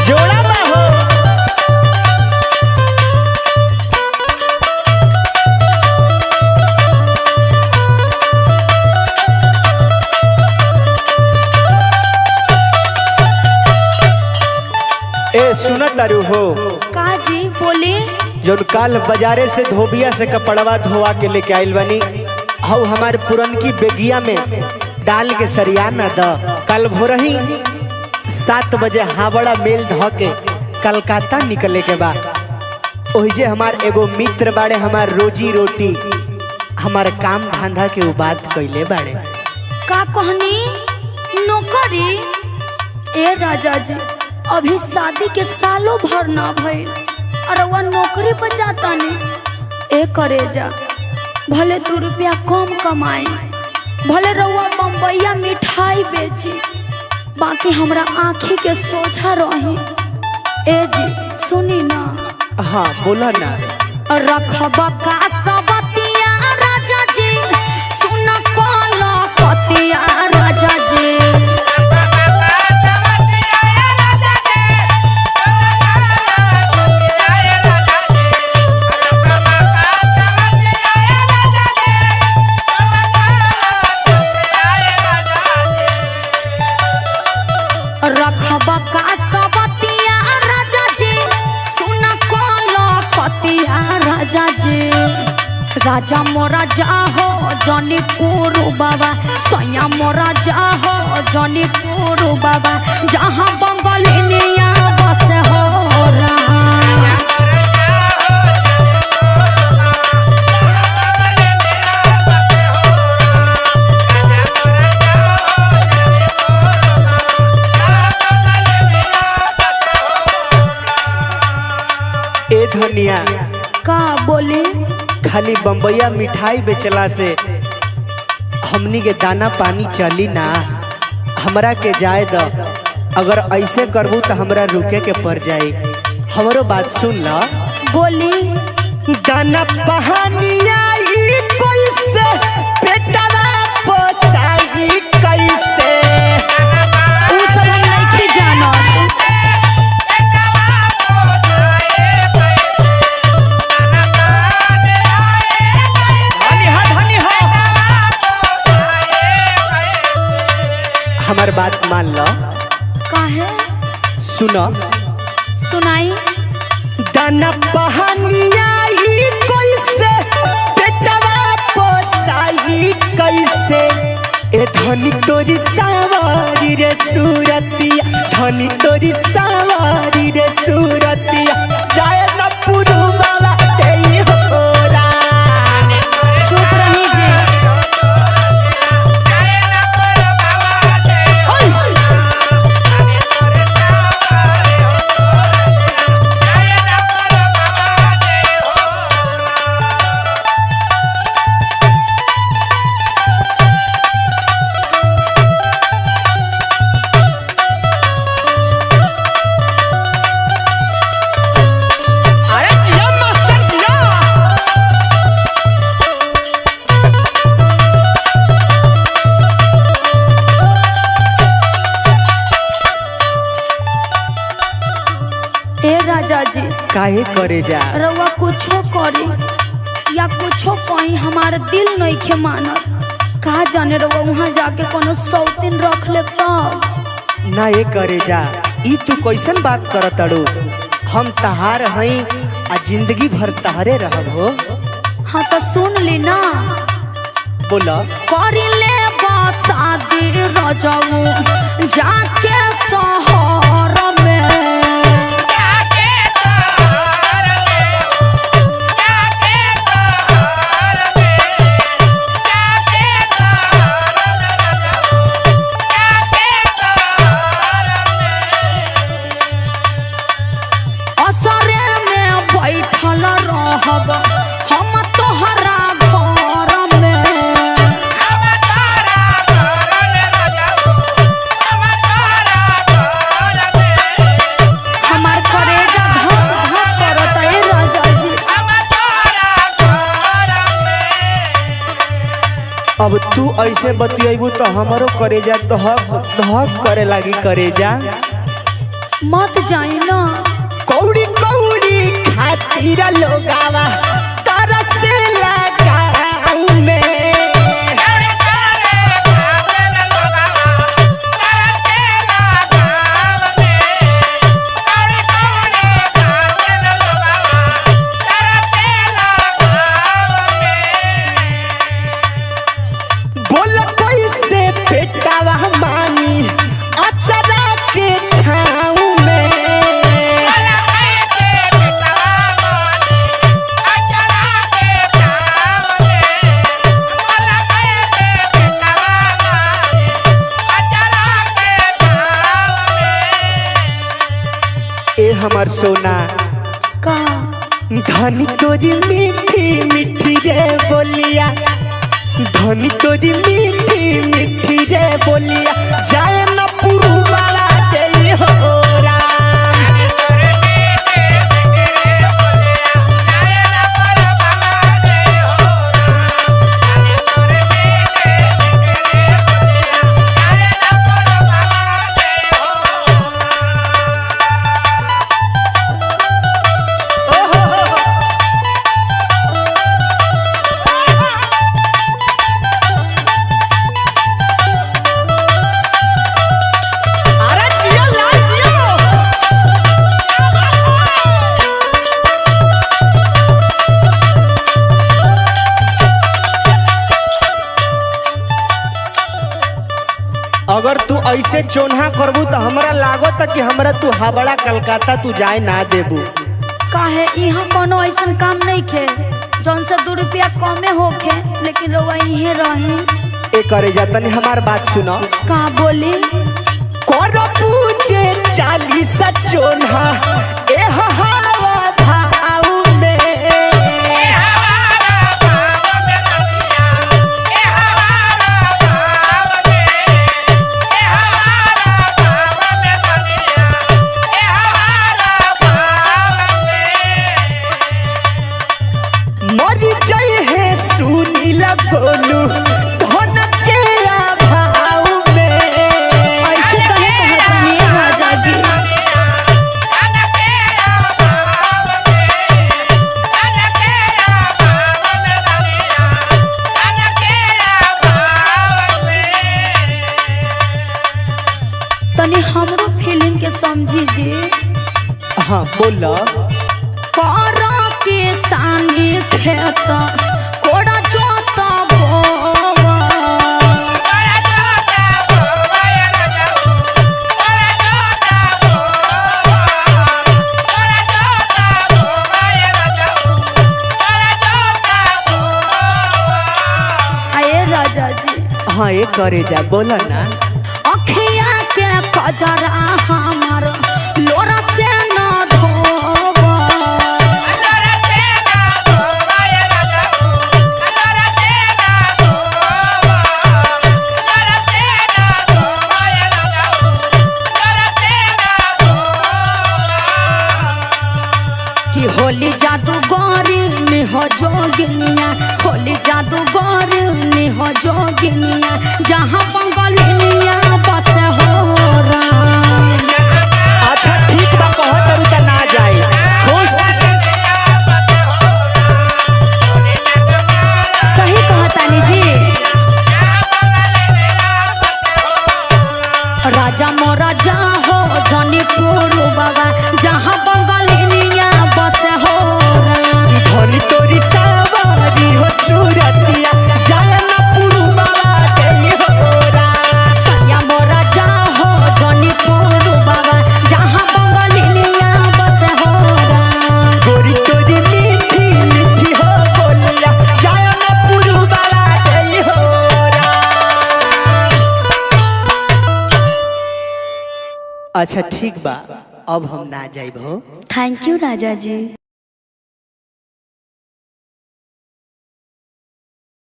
जोड़ा बा हो। ए सुन तारू हो। का जी बोली? जौन काल बाजारे से धोबिया से कपड़वा धोवा के लेके आइल बानी, हऊ हमार पुरनकी बेगिया में डाल के सरिया न द। कल भोरही 7 बजे हावड़ा मेल ध के कलकत्ता निकले के बा। ओहिजे हमार एगो मित्र बाड़े, हमार रोजी रोटी हमार काम धंधा के उ बात कइले बाड़े। का कहनी नौकरी? ए राजा जी, अभी शादी के सालों भर ना भइल और वह नौकरी पर जाता नहीं। ए करे जा, भले 2 रुपया कम कमाई, भले रउआ बम्बैया मिठाई बेची, बाकी हमरा आँखी के सोझा रही। ए जी सुनी ना। हाँ बोला ना। रखब का सबतिया राजा जी, सुन कल पतिया राजा जी। रखब का सबतिया राजा जी, सुन कल पतिया राजा जी। राजा मोरा जाहो जौनीपुर बाबा, सैया मोरा जाहो जौनीपुर बाबा, जहाँ बंगलिनिया बस हो रहा। ए धनिया। का बोली? खाली बम्बैया मिठाई बेचला से हमनी के दाना पानी चली ना। हमरा के जाए द, अगर ऐसे करबू तो हमरा रुके के पड़ जाई। हमरो बात सुन ल। बोली। दाना पहानिया ई कैसे पेटवा पोसाई कैसे? उ सब हम नइखे जानत। धनी हा, धनी हा। हमार बात मान ल। काहे? सुन। सुनाई। दाना पहानिया ई कैसे पेटवा पोसाई कैसे? ए धनी तोरी सावारी रे सूरतिया, धनी तोरी सावारी रे सूरतिया, जाए न पुरुबावा देई होरा। चुप रही जे। अरे जिया मास्टर जिया। ए राजा जी। काहे करे जा? रउआ कुछो करे या कुछो कहीं, हमार दिल नइखे मानत। का जाने रउआ वहाँ जाके कोनो सौतीन रख ले तब। ना ये करे जा, ई तू कैसन बात करत अड़ू? हम तहार हई आ जिंदगी भर तहरे रहब हो। हाँ तो सुन ली ना। बोला। कर ले शादी रजऊ जाके शहर में। असरे में बैठल रहब हम तोहरा घर में। हमार करेजा धक धक करत ए राजा अब तू ऐसे बतियबू तो हमारो करेजा धक धक करे लागी करेजा। मत जाई ना। कौड़ी कौड़ी खातिर लोगावा तरसे लगाऊ में। बोल कैसे पेटावा मानी अचरा के छाऊ में। ए हमर सोना का धनी तोरी मीठी मीठी रे बोलिया, धनी तोरी मीठी मीठी रे बोलिया, जाए न पुरुवाला दे हो राम। अरे जियो लाल जियो। अगर तू ऐसे चोन्हा करबू तो हमरा लागत कि हमरा तू हावड़ा कलकत्ता तू जाए ना देबू। काहे यहाँ कोनो ऐसन काम नहीं खे जौन से 2 रुपया कमे होखे, लेकिन रउआ इहे रही। ए करे जा तनी हमार बात सुनो। का बोली? करबू जे 40 चोन्हा ए हवा भाऊ में। मर जाए है सुनील गोलू धन के अभाव में। ऐसे कहे कहतनी राजा जी। तनी हमरो फीलिंग के समझी जी। हाँ बोलो। करा के सानी खेत कोड़ा जोता बोवा। आए राजा जी। हाँ ये करे जा बोलो ना। अखिया के कजरा हमार लोरा से न धोवा। कि होली जादूगरी निहो जोगिनिया, होली जादूगरी निहो जोगिनिया, जहाँ बंगलिनिया बस हो राम। अच्छा ठीक बा कहत अरु त ना जाए खुश। सही कहतानी जी। राजा मोरा जा हो जनी पुरु बाबा, जहाँ बंगलिनिया बस हो राम। धनी तोरी सावारी हो सूरतिया, जाए न पुरुवाला दे हो राम। सैया मोरा जा हो जनी पुरु बाबा, जहाँ बंगलिनिया बस हो राम। गोरी तोरी मीठी मीठी हो बोलिया, जाए न पुरुवाला दे हो राम। अच्छा ठीक बा अब हम ना जाइब हो। Thank you राजा जी।